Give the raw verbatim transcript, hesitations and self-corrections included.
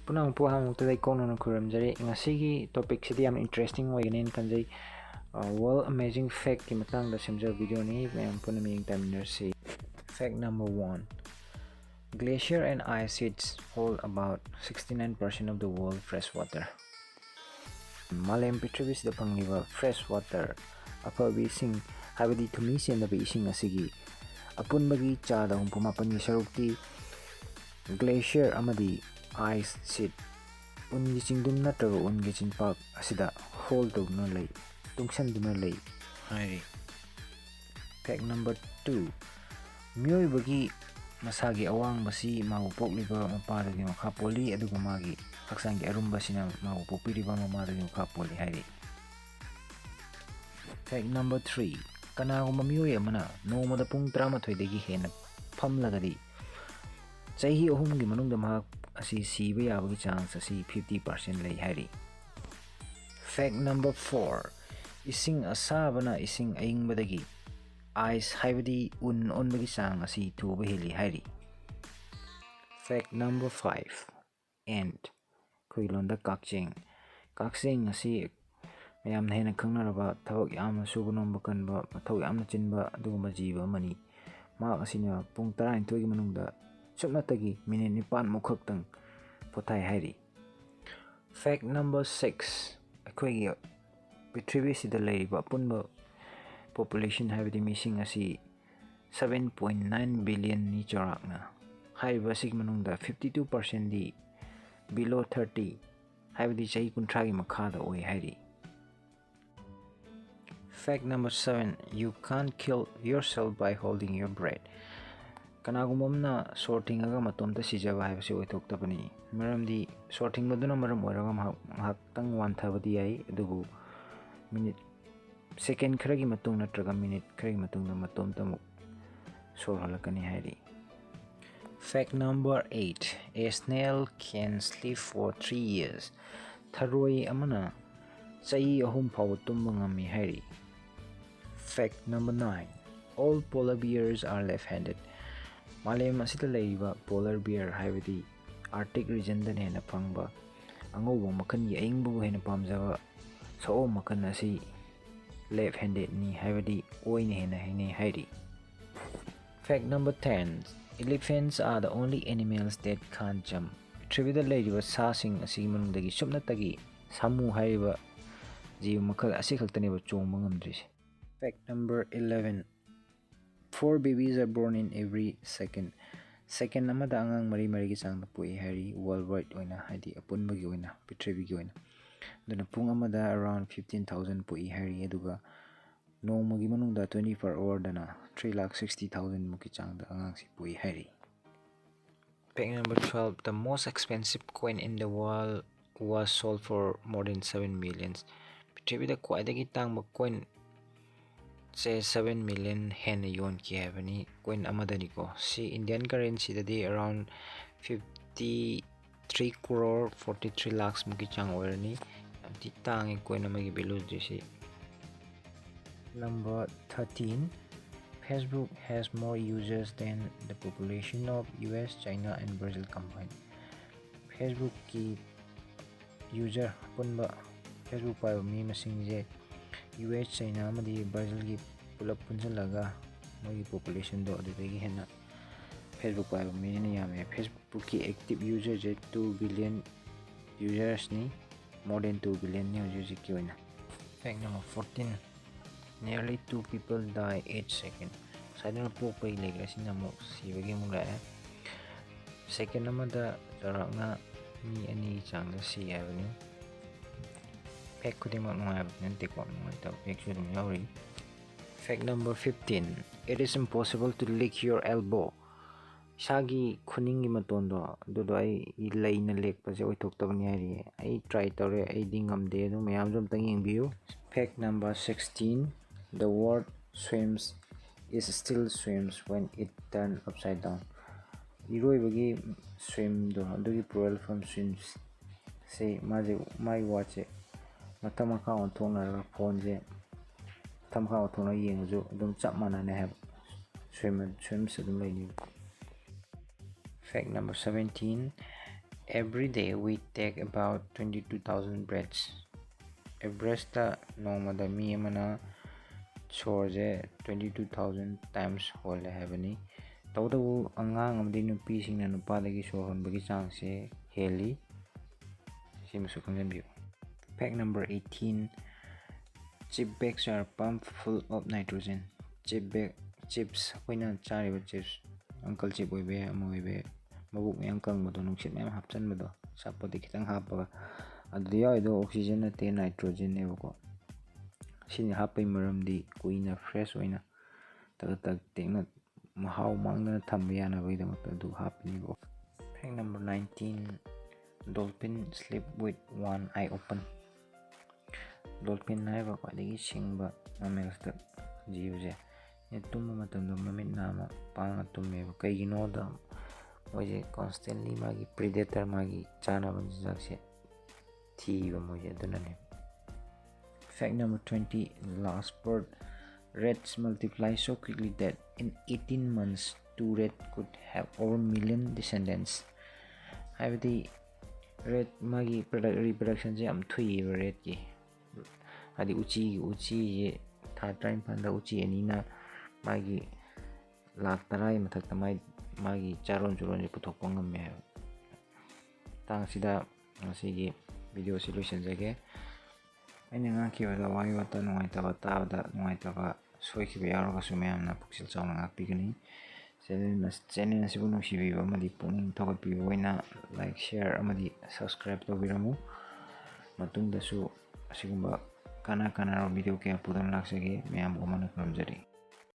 ꯄꯨꯝꯅꯃꯛꯄꯨ ꯑꯍꯥꯟꯕꯃꯛꯇꯗ ꯏꯀꯣꯛꯅꯅ ꯈꯨꯔꯨꯝꯖꯔꯤ꯫ ꯉꯁꯤꯒꯤ ꯇꯣꯄꯤꯛꯁꯤꯗꯤ ꯌꯥꯝ ꯏꯟꯇꯔꯦꯁꯇꯤꯡ ꯑꯣꯏꯒꯅꯦꯅ ꯈꯟꯖꯩ꯫ ꯋꯥꯔꯜ ꯑꯃꯦꯖꯤꯡ ꯐꯦꯛꯀꯤ ꯃꯇꯥꯡꯗ ꯁꯦꯝꯖꯕ ꯚꯤꯗꯤꯑꯣꯅꯤ꯫ ꯃꯌꯥꯝ ꯄꯨꯟꯅ ꯃꯤꯠꯌꯦꯡ ꯇꯥꯃꯤꯟꯅꯔꯁꯤ꯫ Fact number one: Glacier and ice sheets hold about sixty nine percent of the world fresh water. ꯃꯥꯂꯦꯝ ꯄ꯭ꯔꯤꯊꯤꯕꯤꯁꯤꯗ ꯐꯪꯂꯤꯕ ꯐ꯭ꯔꯦꯁ ꯋꯥꯇꯔ, ꯑꯐꯕ ꯏꯁꯤꯡ, ꯍꯥꯏꯕꯗꯤ ꯊꯨꯝꯃꯤ ꯆꯦꯟꯗꯕ ꯏꯁꯤꯡ ꯑꯁꯤꯒꯤ ꯑꯄꯨꯟꯕꯒꯤ ꯆꯥꯗ ꯍꯨꯝꯐꯨ ꯃꯥꯄꯟꯒꯤ ꯁꯔꯨꯛꯇꯤ ꯒ꯭ꯂꯦꯁꯤꯌꯔ ꯑꯃꯗꯤ ꯑꯥꯏꯁ ꯁꯤꯠ, ꯎꯟꯒꯤ ꯆꯤꯡꯗꯨꯝ ꯅꯠꯇ꯭ꯔꯒ ꯎꯟꯒꯤ ꯆꯤꯡꯄꯥꯛ ꯑꯁꯤꯗ ꯍꯣꯜ ꯇꯧꯗꯨꯅ ꯂꯩ, ꯇꯨꯡꯁꯟꯗꯨꯅ ꯂꯩ ꯍꯥꯏꯔꯤ꯫ Fact number two: ꯃꯤꯑꯣꯏꯕꯒꯤ ꯃꯁꯥꯒꯤ ꯑꯋꯥꯡꯕꯁꯤ ꯃꯥꯕꯨ ꯄꯣꯛꯂꯤꯕ ꯃꯄꯥꯗꯒꯤ ꯃꯈꯥ ꯄꯣꯜꯂꯤ, ꯑꯗꯨꯒ ꯃꯥꯒꯤ ꯍꯛꯆꯥꯡꯒꯤ ꯑꯔꯨꯝꯕꯁꯤꯅ ꯃꯥꯕꯨ ꯄꯣꯛꯄꯤꯔꯤꯕ ꯃꯃꯥꯗꯒꯤ ꯃꯈꯥ ꯄꯣꯜꯂꯤ ꯍꯥꯏꯔꯤ꯫ Fact number three: ꯀꯅꯥꯒꯨꯝꯕ ꯃꯤꯑꯣꯏ ꯑꯃꯅ ꯅꯣꯡꯃꯗ ꯄꯨꯡ ꯇꯔꯥꯃꯥꯊꯣꯏꯗꯒꯤ ꯍꯦꯟꯅ ꯐꯝꯂꯒꯗꯤ, ꯆꯍꯤ ꯑꯍꯨꯝꯒꯤ ꯃꯅꯨꯡꯗ ꯃꯍꯥꯛ ꯑꯁꯤ ꯁꯤꯕ ꯌꯥꯕꯒꯤ ꯆꯥꯟꯁ ꯑꯁꯤ fifty percent ꯂꯩ ꯍꯥꯏꯔꯤ꯫ Fact number four: ꯏꯁꯤꯡ ꯑꯁꯥꯕꯅ ꯏꯁꯤꯡ ꯑꯏꯪꯕꯗꯒꯤ ꯑꯥꯏꯁ, ꯍꯥꯏꯕꯗꯤ ꯎꯟ ꯑꯣꯟꯕꯒꯤ ꯆꯥꯡ ꯑꯁꯤ ꯊꯨꯕ ꯍꯦꯜꯂꯤ ꯍꯥꯏꯔꯤ꯫ Fact number five: Ant, ꯑꯩꯈꯣꯏꯒꯤ ꯂꯣꯟꯗ ꯀꯛꯆꯦꯡ꯫ ꯀꯛꯆꯦꯡ ꯑꯁꯤ ꯃꯌꯥꯝꯅ ꯍꯦꯟꯅ ꯈꯪꯅꯔꯕ, ꯊꯕꯛ ꯌꯥꯝꯅ ꯁꯨꯕ ꯅꯣꯝꯕ ꯀꯟꯕ, ꯃꯊꯧ ꯌꯥꯝꯅ ꯆꯤꯟꯕ ꯑꯗꯨꯒꯨꯝꯕ ꯖꯤꯕ ꯑꯃꯅꯤ꯫ ꯃꯍꯥꯛ ꯑꯁꯤꯅ ꯄꯨꯡ ꯇꯔꯥꯅꯤꯊꯣꯏꯒꯤ ꯃꯅꯨꯡꯗ ꯁꯨꯞꯅꯇꯒꯤ ꯃꯤꯅꯤꯠ ꯅꯤꯄꯥꯟꯃꯨꯛ ꯈꯛꯇꯪ ꯄꯣꯊꯥꯏ ꯍꯥꯏꯔꯤ꯫ Fact number six: ꯑꯩꯈꯣꯏꯒꯤ ꯄ꯭ꯔꯤꯊꯤꯕꯤꯁꯤꯗ ꯂꯩꯔꯤꯕ ꯑꯄꯨꯟꯕ ꯄꯣꯄꯨꯂꯦꯁꯟ, ꯍꯥꯏꯕꯗꯤ ꯃꯤꯁꯤꯡ ꯑꯁꯤ seven point nine billionꯅꯤ ꯆꯥꯎꯔꯥꯛꯅ꯫ ꯍꯥꯏꯔꯤꯕ ꯑꯁꯤꯒꯤ ꯃꯅꯨꯡꯗ fifty two percentꯗꯤ below thirty, ꯍꯥꯏꯕꯗꯤ ꯆꯍꯤ ꯀꯨꯟꯊ꯭ꯔꯥꯒꯤ ꯃꯈꯥꯗ ꯑꯣꯏ ꯍꯥꯏꯔꯤ꯫ Fact number seven: You can't kill yourself by holding your breath. ꯀꯅꯥꯒꯨꯝꯕ ꯑꯃꯅ ꯁꯣꯔ ꯊꯤꯡꯉꯒ ꯃꯇꯣꯝꯇ ꯁꯤꯖꯕ ꯍꯥꯏꯕꯁꯤ ꯑꯣꯏꯊꯣꯛꯇꯕꯅꯤ꯫ ꯃꯔꯝꯗꯤ ꯁꯣꯔ ꯊꯤꯡꯕꯗꯨꯅ ꯃꯔꯝ ꯑꯣꯏꯔꯒ ꯃꯍꯥꯛ ꯉꯥꯏꯍꯥꯛꯇꯪ ꯋꯥꯟꯊꯕꯗꯤ ꯌꯥꯏ, ꯑꯗꯨꯕꯨ ꯃꯤꯅꯤꯠ, ꯁꯦꯀꯦꯟ ꯈꯔꯒꯤ ꯃꯇꯨꯡ ꯅꯠꯇ꯭ꯔꯒ ꯃꯤꯅꯤꯠ ꯈꯔꯒꯤ ꯃꯇꯨꯡꯗ ꯃꯇꯣꯝꯇ ꯑꯃꯨꯛ ꯁꯣꯔ ꯍꯣꯜꯂꯛꯀꯅꯤ ꯍꯥꯏꯔꯤ꯫ Fact number eight: A snail can sleep for three years. ꯊꯔꯣꯏ ꯑꯃꯅ ꯆꯍꯤ ꯑꯍꯨꯝ ꯐꯥꯎꯕ ꯇꯨꯝꯕ ꯉꯝꯃꯤ ꯍꯥꯏꯔꯤ꯫ Fact number nine: All polar bears are left-handed. ꯃꯥꯂꯦꯝ ꯑꯁꯤꯗ ꯂꯩꯔꯤꯕ polar bear, ꯍꯥꯏꯕꯗꯤ Arctic regionꯗꯅ ꯍꯦꯟꯅ ꯐꯪꯕ ꯑꯉꯧꯕ ꯃꯈꯜꯒꯤ ꯑꯏꯪꯕꯕꯨ ꯍꯦꯟꯅ ꯄꯥꯝꯖꯕ ꯁꯑꯣꯝ ꯃꯈꯜ ꯑꯁꯤ left handedꯅꯤ, ꯍꯥꯏꯕꯗꯤ ꯑꯣꯏꯅ ꯍꯦꯟꯅ ꯍꯩꯅꯩ ꯍꯥꯏꯔꯤ꯫ Fact number ten, elephants are the only animals that can't jump. ꯄ꯭ꯔꯤꯊꯤꯕꯤꯗ ꯂꯩꯔꯤꯕ ꯁꯥꯁꯤꯡ ꯑꯁꯤꯒꯤ ꯃꯅꯨꯡꯗꯒꯤ ꯁꯨꯞꯅꯇꯒꯤ ꯁꯥꯃꯨ ꯍꯥꯏꯔꯤꯕ ꯖꯤꯕ ꯃꯈꯜ ꯑꯁꯤꯈꯛꯇꯅꯦꯕ ꯆꯣꯡꯕ ꯉꯝꯗ꯭ꯔꯤꯁꯦ꯫ Fact number eleven, four babies are born in every second. Second ꯑꯃꯗ ꯑꯉꯥꯡ ꯃꯔꯤ ꯃꯔꯤꯒꯤ ꯆꯥꯡꯗ ꯄꯣꯛꯏ ꯍꯥꯏꯔꯤ, worldwide ꯑꯣꯏꯅ, ꯍꯥꯏꯗꯤ ꯑꯄꯨꯟꯕꯒꯤ ꯑꯣꯏꯅ, ꯄ꯭ꯔꯤꯊꯤꯕꯤꯒꯤ ꯑꯣꯏꯅ꯫ ꯑꯗꯨꯅ ꯄꯨꯡ ꯑꯃꯗ around fifteen thousand ꯄꯣꯛꯏ ꯍꯥꯏꯔꯤ, ꯑꯗꯨꯒ ꯅꯣꯡꯃꯒꯤ ꯃꯅꯨꯡꯗ twenty four hourꯗꯅ three lakh sixty thousand ꯃꯨꯛꯀꯤ ꯆꯥꯡꯗ ꯑꯉꯥꯡꯁꯤ ꯄꯣꯛꯏ ꯍꯥꯏꯔꯤ꯫ Fact number twelve, the most expensive coin in the world was sold for more than seven millions. ꯄ꯭ꯔꯤꯊꯤꯕꯤꯗ ꯈ꯭ꯋꯥꯏꯗꯒꯤ ꯇꯥꯡꯕ coinꯁꯦ seven million ꯍꯦꯟꯅ ꯌꯣꯟꯈꯤ ꯍꯥꯏꯕꯅꯤ, coin ꯑꯃꯗꯅꯤꯀꯣ꯫ ꯁꯤ Indian currencyꯗꯗꯤ around fifty three crore forty three lakhs ꯃꯨꯛꯀꯤ ꯆꯥꯡ ꯑꯣꯏꯔꯅꯤ꯫ ꯌꯥꯝ ꯊꯤ ꯇꯥꯡꯉꯤ coin ꯑꯃꯒꯤ valueꯁꯦ꯫ Number thirteen, Facebook has more users than the population of U S, China and Brazil combined. Facebookꯀꯤ user, ꯑꯄꯨꯟꯕ Facebook ꯄꯥꯏꯕ ꯃꯤ ꯃꯁꯤꯡꯁꯦ U S, China ꯑꯃꯗꯤ Brazilꯒꯤ ꯄꯨꯂꯞ ꯄꯨꯟꯁꯤꯜꯂꯒ ꯃꯣꯏꯒꯤ populationꯗꯣ ꯑꯗꯨꯗꯒꯤ ꯍꯦꯟꯅ Facebook ꯄꯥꯏꯕ ꯃꯤꯁꯤꯅ ꯌꯥꯝꯃꯦ꯫ Facebookꯀꯤ active userꯁꯦ two billion usersꯅꯤ, more than two billionꯅꯤ ꯍꯧꯖꯤꯛ ꯍꯧꯖꯤꯛꯀꯤ ꯑꯣꯏꯅ꯫ Fact number fourteen, nearly two people die each second. ꯉꯁꯥꯏꯗꯅ ꯄꯣꯛꯄꯒꯤ ꯂꯩꯈ꯭ꯔꯦ, ꯁꯤꯅ ꯑꯃꯨꯛ ꯁꯤꯕꯒꯤ ꯑꯃꯨꯛ ꯂꯥꯛꯑꯦ꯫ Second ꯑꯃꯗ ꯆꯥꯎꯔꯥꯛꯅ ꯃꯤ ꯑꯅꯤꯒꯤ ꯆꯥꯡꯗ ꯁꯤ ꯍꯥꯏꯕꯅꯤ꯫ Fact ꯈꯨꯗꯤꯡꯃꯛ ꯅꯨꯡꯉꯥꯏꯕꯗꯤ ꯅꯠꯇꯦꯀꯣ, ꯅꯨꯡꯉꯥꯏꯇꯕ factꯁꯨ ꯑꯗꯨꯝ ꯌꯥꯎꯔꯤ꯫ Fact number fifteen, it is impossible to lick your elbow. ꯏꯁꯥꯒꯤ ꯈꯨꯅꯤꯡꯒꯤ ꯃꯇꯣꯟꯗꯣ ꯑꯗꯨꯗꯣ ꯑꯩ ꯂꯩꯅ ꯂꯦꯛꯄꯁꯦ ꯑꯣꯏꯊꯣꯛꯇꯕꯅꯤ ꯍꯥꯏꯔꯤꯌꯦ꯫ ꯑꯩ try ꯇꯧꯔꯦ, ꯑꯩꯗꯤ ꯉꯝꯗꯦ꯫ ꯑꯗꯨ ꯃꯌꯥꯝꯁꯨ ꯑꯝꯇꯪ ꯌꯦꯡꯕꯤꯌꯨ꯫ Fact number sixteen, the word swims is still swims when it turn upside down. ꯏꯔꯣꯏꯕꯒꯤ swimꯗꯣ, ꯑꯗꯨꯒꯤ plural form swims ꯁꯤ ꯃꯥꯁꯦ, ꯃꯥꯒꯤ wordꯁꯦ ꯃꯊꯛ ꯃꯈꯥ ꯑꯣꯟꯊꯣꯛꯅꯔꯒ, ꯐꯣꯟꯁꯦ ꯃꯊꯛ ꯃꯈꯥ ꯑꯣꯟꯊꯣꯛꯅ ꯌꯦꯡꯉꯁꯨ ꯑꯗꯨꯝ ꯆꯞ ꯃꯥꯟꯅꯅꯤ ꯍꯥꯏꯕ, swim, swims ꯑꯗꯨꯝ ꯂꯩꯅꯤ꯫ Fact number seventeen, Every day we take about twenty two thousand breaths. Average ꯇ ꯅꯣꯡꯃꯗ ꯃꯤ ꯑꯃꯅ ꯁꯣꯔꯁꯦ twenty two thousand times ꯍꯣꯜꯂꯦ ꯍꯥꯏꯕꯅꯤ꯫ ꯇꯧꯕꯇꯕꯨ ꯑꯉꯥꯡ ꯑꯃꯗꯤ ꯅꯨꯄꯤꯁꯤꯡꯅ ꯅꯨꯄꯥꯗꯒꯤ ꯁꯣꯔ ꯍꯣꯟꯕꯒꯤ ꯆꯥꯡꯁꯦ ꯍꯦꯜꯂꯤ꯫ ꯁꯤꯃꯁꯨ ꯈꯪꯖꯤꯟꯕꯤꯌꯨ꯫ Fact number eighteen: chip bags are pumped full of nitrogen. Chip bag, chips, ꯑꯩꯈꯣꯏꯅ ꯆꯥꯔꯤꯕ chips, uncle chip ꯑꯣꯏꯕ ꯌꯥꯏ, ꯑꯃ ꯑꯣꯏꯕ ꯌꯥꯏ, ꯃꯕꯨꯛ ꯃꯌꯥꯝ ꯀꯪꯕꯗꯣ, ꯅꯨꯡꯁꯤꯠ ꯃꯌꯥꯝ ꯍꯥꯞꯆꯤꯟꯕꯗꯣ, ꯑꯆꯥꯄꯣꯠꯇꯤ ꯈꯤꯇꯪ ꯍꯥꯞꯄꯒ, ꯑꯗꯨꯗ ꯌꯥꯎꯔꯤꯗꯣ oxygen ꯅꯠꯇꯦ, nitrogen ꯅꯦꯕꯀꯣ꯫ ꯁꯤꯅꯤ ꯍꯥꯞꯄꯩ ꯃꯔꯝꯗꯤ ꯀꯨꯏꯅ fresh ꯑꯣꯏꯅ ꯇꯛ ꯇꯛ ꯇꯦꯛꯅ ꯃꯍꯥꯎ ꯃꯥꯡꯗꯅ ꯊꯝꯕ ꯌꯥꯅꯕꯒꯤꯗꯃꯛꯇ ꯑꯗꯨ ꯍꯥꯞꯄꯅꯦꯕꯀꯣ꯫ Fact number nineteen: dolphin sleep with one eye open. Dolphin ꯍꯥꯏꯔꯤꯕ ꯈ꯭ꯋꯥꯏꯗꯒꯤ ꯁꯤꯡꯕ mammals ꯇ ꯖꯤꯕꯁꯦ, ꯇꯨꯝꯕ ꯃꯇꯝꯗ ꯃꯃꯤꯠ ꯅꯥꯝꯃ ꯄꯥꯡꯉ ꯇꯨꯝꯃꯦꯕ꯫ ꯀꯩꯒꯤꯅꯣꯗ ꯃꯣꯏꯁꯦ constantly ꯃꯥꯒꯤ predator, ꯃꯥꯒꯤ ꯆꯥꯅꯕ ꯆꯤꯟꯖꯥꯛꯁꯦ ꯊꯤꯕ ꯃꯣꯏꯁꯦ, ꯑꯗꯨꯅꯅꯦ꯫ Fact number twenty: last part: rats multiply so quickly that in eighteen months two rat could have over million descendants. ꯍꯥꯏꯕꯗꯤ rat ꯃꯥꯒꯤ product reproduction ꯁꯦ ꯌꯥꯝ ꯊꯨꯏꯌꯦꯕ rat ꯀꯤ꯫ ꯍꯥꯏꯗꯤ ꯎꯆꯤꯒꯤ, ꯎꯆꯤꯁꯦ ꯊꯥ ꯇꯔꯥꯅꯤꯄꯥꯟꯗ ꯎꯆꯤ ꯑꯅꯤꯅ ꯃꯥꯒꯤ ꯂꯥꯛ ꯇꯔꯥꯒꯤ ꯃꯊꯛꯇ ꯃꯥꯏ, ꯃꯥꯒꯤ ꯆꯥꯔꯣꯟ ꯆꯨꯔꯣꯟꯁꯦ ꯄꯨꯊꯣꯛꯄ ꯉꯝꯃꯦ ꯍꯥꯏꯕ꯫ ꯃꯇꯥꯡꯁꯤꯗ ꯉꯁꯤꯒꯤ video ꯁꯤ ꯂꯣꯏꯁꯤꯟꯖꯒꯦ꯫ ꯑꯩꯅ ꯉꯥꯡꯈꯤꯕꯗ ꯋꯥꯍꯩ ꯋꯥꯇꯥ ꯅꯨꯡꯉꯥꯏꯇꯕ, ꯇꯥꯕꯗ ꯅꯨꯡꯉꯥꯏꯇꯕ, ꯁꯣꯏꯈꯤꯕ ꯌꯥꯎꯔꯒꯁꯨ ꯃꯌꯥꯝꯅ ꯄꯨꯛꯆꯦꯜ ꯆꯥꯎꯅ ꯉꯥꯛꯄꯤꯒꯅꯤ꯫ Channel ꯑꯁ-, channel ꯑꯁꯤꯕꯨ ꯅꯨꯡꯁꯤꯕꯤꯕ ꯑꯃꯗꯤ ꯄꯨꯛꯅꯤꯡ ꯊꯧꯒꯠꯄꯤꯕ ꯑꯣꯏꯅ like, share ꯑꯃꯗꯤ subscribe ꯇꯧꯕꯤꯔꯝꯃꯨ꯫ ꯃꯇꯨꯡꯗꯁꯨ ꯑꯁꯤꯒꯨꯝꯕ ꯀꯥꯟꯅ ꯀꯥꯟꯅꯔꯕ video ꯀꯌꯥ ꯄꯨꯗꯨꯅ ꯂꯥꯛꯆꯒꯦ꯫ ꯃꯌꯥꯝꯕꯨ ꯑꯃꯅ ꯈꯨꯔꯨꯝꯖꯔꯤ꯫